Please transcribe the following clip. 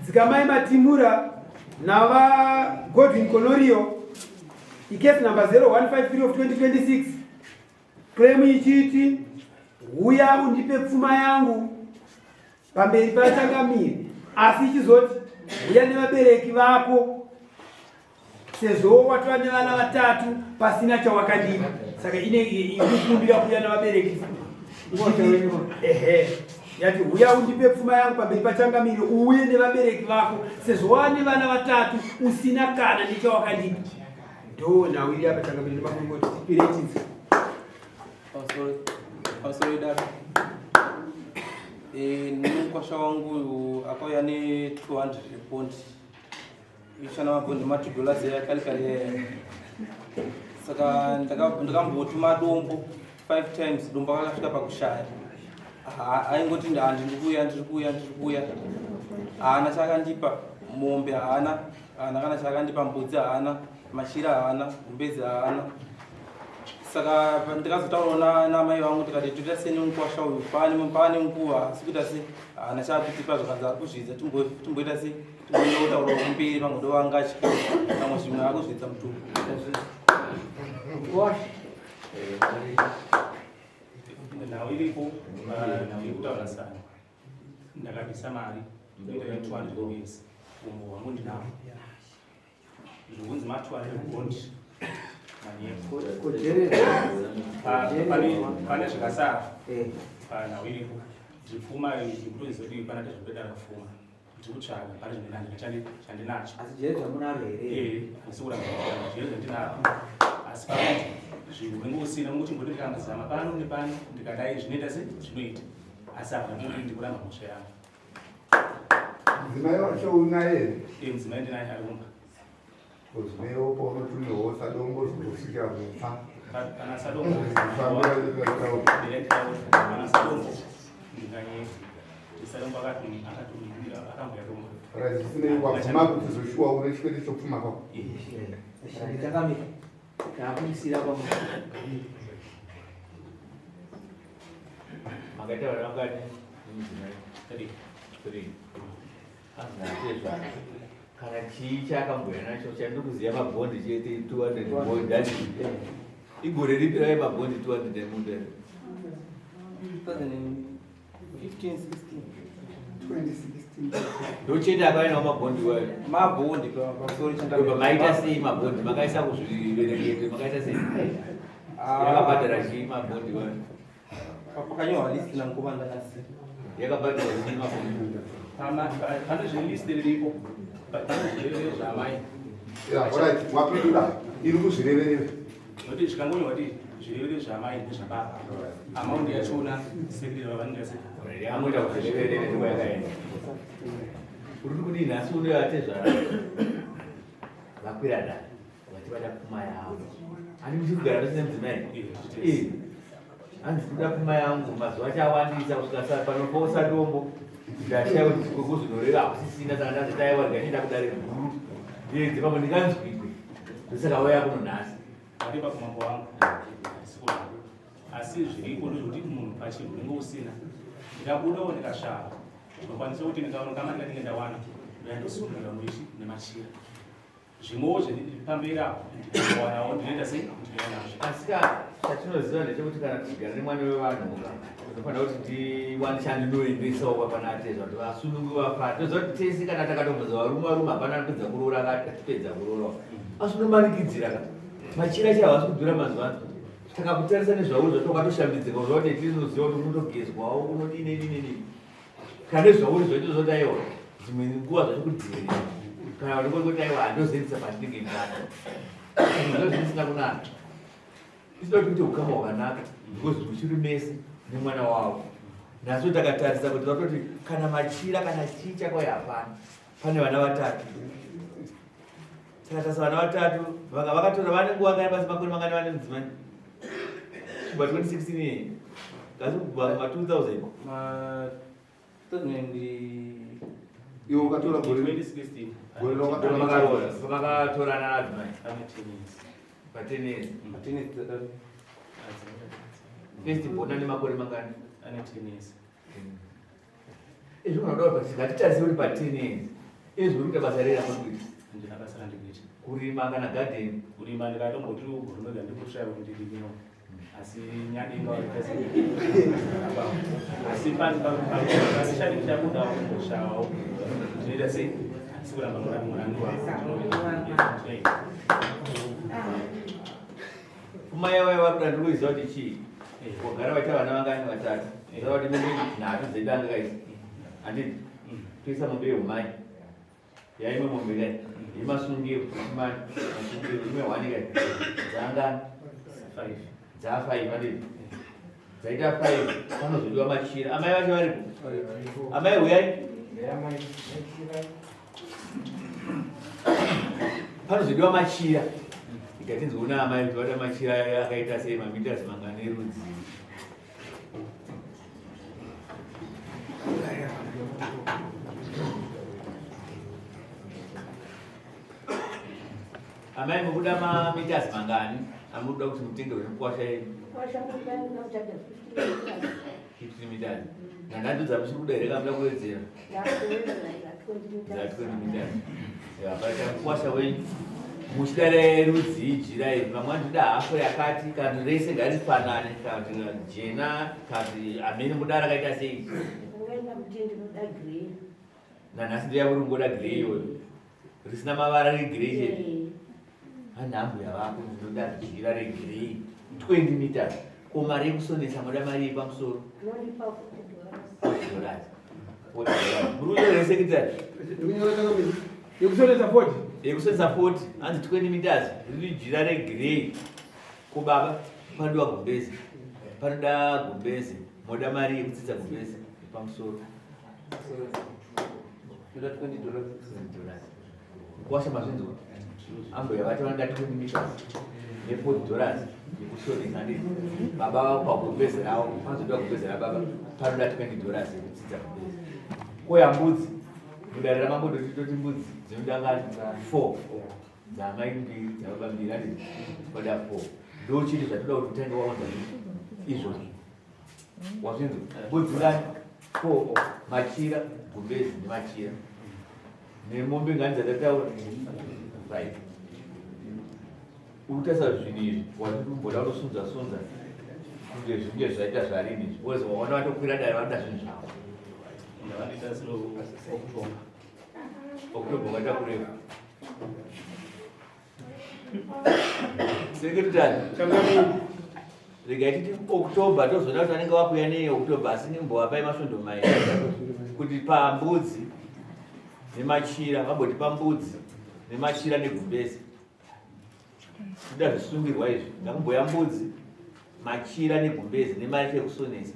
Dzikamai Matimura naVaGodwin Konorio icase number 0153 of 2026 claim ichiti huya undipe pfuma yangu pamberi pachangamire asi ichizoti huya nevabereki vako sezvo watova nevana vatatu pasina chawakandipa saka ine ikukumbira kuuya nevabereki ehe yati huya undipe pfuma yangu pamberi pachangamire uuye nevabereki vako sezvo wava nevana vatatu usina kana nechawakandipa ndo nhau iri apa changamire nemakurukoti tipirei tinzwe. Pamusoro idaro eh, nemukwasha wangu uyu akauya ne 200 bond ishana mabhondi ma 2 dollars yakare kare saka ndakambotuma dombo 5 times dombo akasvika pakushaya aingoti ndiri kuuya ndiri kuuya ndiri kuuya haana chakandipa mombe haana haana kana chakandipa mbudzi haana machira haana gumbezi haana saka ndikazotaurawo namai vangu tikati toita sei nemukwasha uyu paane nguva asi kuita se haana chaakutipa zvakanzi ari kuzvidza timboita se timbotaurawo kumberi pamwe ndovangatya pamwe zvimwe akuzvidza mutupo. Nhau iripo nhau yekutaura sana ndakabvisa mari inoita 200 us umbo hwangu ndinawo zvokunzi ma 200 bond manyepo pane zvakasara panhau iripo zvipfuma zvekutoziva kuti pana tazvikuda kupfuma ndiri kutsvaga pane zvimwe chandinacho. Asi jere zvamunaro here? Eh, handisi kuramba jere zvandinaro, asi pakuti zvinhu unenge usina unongoti mboti ndikangozama pano nepano ndikadai zvinoita se zvinoita, asi hapana kuti ndikuramba mhosva yangu. Mudzimai wacho unaye here? Eh, mudzimai ndinaye ari kumba. Kuzvinewo paunotumirwawo sadombo zvokusvikira kupfa. Kana sadombo kana sadombo ndinganyeka sadombo akatumira akambuya dombo. Zvisinei wabvuma kuti zvoshuwa une chikwete chopfuma kwako. Ndakamira. Ndakumusira kwamu. Makaita vana vangani? Three. Three. Kana chii chaakamboya nacho chandiri kuziva mabhondi chete 200 bond ati igore ripi raive mabhondi 200 emunda 2015 16 2016 ndochete akainawo mabhondi wayo mabhondi pamusoro Ndobva maita sei mabhondi makaisa kuzviverekete makaisa sei yakabhadhara chii mabhondi wayo Pakanyorwa list nanguva ndakasiya. Yakabhadhara chii mabhondi Pane zvelist riripo pane zvirevere zvaamai. Yeah, alright, wapindura. Iri kuzvireverera. Zvoti zvikangonyorwa kuti zvirevere zvaamai nezvababa. Amount yachona sekirira vavanenge se. Yamoita kuzvireverera nguva yakaenda. Uri kudii nhasi uno atezvara vakwira dare vati vada pfuma yavo ani muchiri kugara mese nemudzimai eh, hanzi kuda pfuma yangu mazuva achawandisa kusvika sa panoposa dombo ndashaya kuti kwekuzvinoreva hakusisina saka ndazoti aiwa ndikachienda kudare guru ndiyedze pamwe ndinganzwikwe ndosaka wauya kuno nhasi Aripa kumambo wangu asi zviriko ndezvekuti munhu pachinhu unenge usina ndikabudawo ndikashava ndinokwanisa kuti ndikaona kamari kandinge ndawana ndoyandosungira muishi nemachira Zvimwewo zvepamberi apo ndikawanawo ndinoita sei ndinowanazvo. Asi ka chatinoziva ndechekuti kana tichigara nemwana wevanhu ka tinofanira kuti tiwane chandinoendesawo kwapana atezva kuti vasunungu vafara. Tinoziva kuti tese kana takatombonzi varume varume hapana anopedza kuroora akatipedza kuroora. Asi unomanikidzira ka machira chaiwo havasi kudhura mazuva ano. Takakutarisa nezvauri zvacho wakatoshambidzika unoziva kuti tinoziva kuti unotogezwawo unodii nedii nedii. Kana nezvauri zvacho zvoti aiwa dzimwe nguva zvacho kudzivirira kana unenge kuti aiwa handoziendesa pandinenge ndada ndozvisina kunaka isina kuti kuite ukama hwakanaka because muchiri mese nemwana wavo naso takatarisa kuti vatoti kana machira kana chii chakauya hapana pane vana vatatu saka tasa vana vatatu vanga vakatora vane nguva kani pasi makore mangani vane mudzimai kubva 2016 iye kasi kubva ma 2000 Ma 2000 Iwe ukatora gore 2016 gore raukatora makaroora vakatorana nadzimai ane 10 years. pa 10 years pa 10 years first born ane makore mangani Ane 10 years. Izvi unoda kuti ngatitarise kuti pa 10 years. Izvi uri kuita basa rei ramuri kuita? Handina basa randikuita. Kurima kana garden? Kurima ndikatomboti ugoromega ndikushaya kuti ndirime asi nyadenga varikasi asi pasishandi ndichabudawo kumboshawawo ndinoita sei asi kuramba murandu wangu. Pfuma yavo yavari kuda ndiri kuiziva kuti chii. Vogara vaita vana vangani vatatu. Zava kuti mombe nhatu dzedanga kaisi. Handiti? Toisa mombe yehumai. Yaimwe mombe kai. Yemasungiro, mani, masungiro imwe hwani kai. Dzangani? Five. Dzaa five handiti? Dzaita five panozodiwa machira. Amai vacho varipo? Amai huyai. Panozodiwa machira. Ikatinzi una amai kuti vada machira akaita sei mamitasi mangani erudzi. Amai mukuda mamitasi mangani amukuda kuti mutengerwe nemukwasha yenyu? 15 meters. Nhanhatu dzamuchiri kuda here kamuda kuwedzera? Dza 20 meters. Ya, paita mukwasha wenyu muchida rerudzii jira iri vamwe vanoda hafu yakati kana kuti rese ngarifanane kana kuti jena kana kuti hamene muda rakaita sei nanhasi ndeyavuri kungoda grey iyoyo risina mavara regrey chete hanhambuya vako ndinoda jira regrey 20 meters ko mari yekusonesa moda mari yepamusoro dollars muri kunyora secretary yekusonesa 40 yekusonesa 40 hanzi 20 meters riri jira regrey ko baba panodiwa gumbezi panoda gumbezi moda mari yekutsitsa gumbezi pamusoro Kwasha mazvinzwa ambuya vati vanoda 20 meters ne 40 dollars yekusonesa handiti baba vavo pagumbeze ravo panozodiwa gumbeze rababa panoda 20 dollars yekutsitsa gumbeze koya mbudzi mudare ramambo toti mbudzi dzinoda ngani 4 dzamai mbiri dzababa mbiri handiti oda 4 ndochiti zvatoda kuti utange waunza izvozvo wazvinzwa mbudzi ngani ko machira gumbezi nemachira nemombe ngani dzatataura right urikutarisa zvinhu izvi watikumboda kutosunza sunza kunge zvinge zvaita zvarini izvi because waona vatokwira dare vanoda zvinhu zvavo oktoba ungaita kurefu Secretary, regai titi October tozoda kuti vanenge vakuya nei October asi nimbovapai masvondo mairi kuti pambudzi nemachira vamboti pambudzi nemachira negumbezi kuda zvisungirwa izvi ndakumboya mbudzi machira negumbezi nemari chekusonesa.